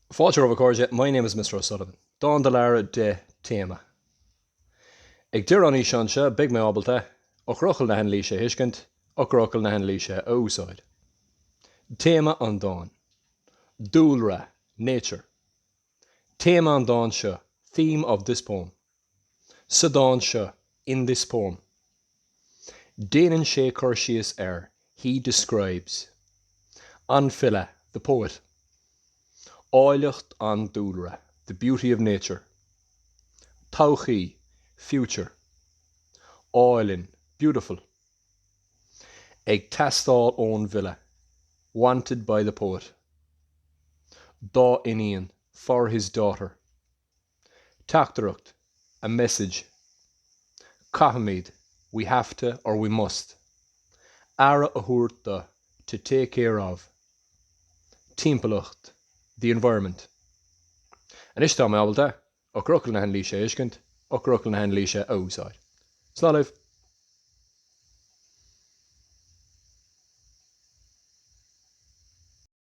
Fáilte romhaibh a chairde, my name is Mr O'Sullivan. Dán do Lara 10 Téama. Ag deireadh an fhíseáin seo beidh mé ábalta, Eochairfhocail na hanailíse a thuiscint, Eochairfhocail na hanailíse a úsáid. Téama an dáin. Dúlra, nature. Téama an dáin seo, theme of this poem. Sa dán seo, in this poem. Déanann sé cur síos ar, he describes. An file, the poet. Áilleacht an dúlra, the beauty of nature. Todhchaí, future. Álainn, beautiful. Ag teastáil ón bhfile, wanted by the poet. Dá iníon, for his daughter. Teachtaireacht, a message. Caithfimid, we have to or we must. Aire a thabhairt do, to take care of. Timpeallacht, the environment. Anois tá mé ábalta, Eochairfhocail na hanailíse a thuiscint, Eochairfhocail na hanailíse a úsáid. Slán libh!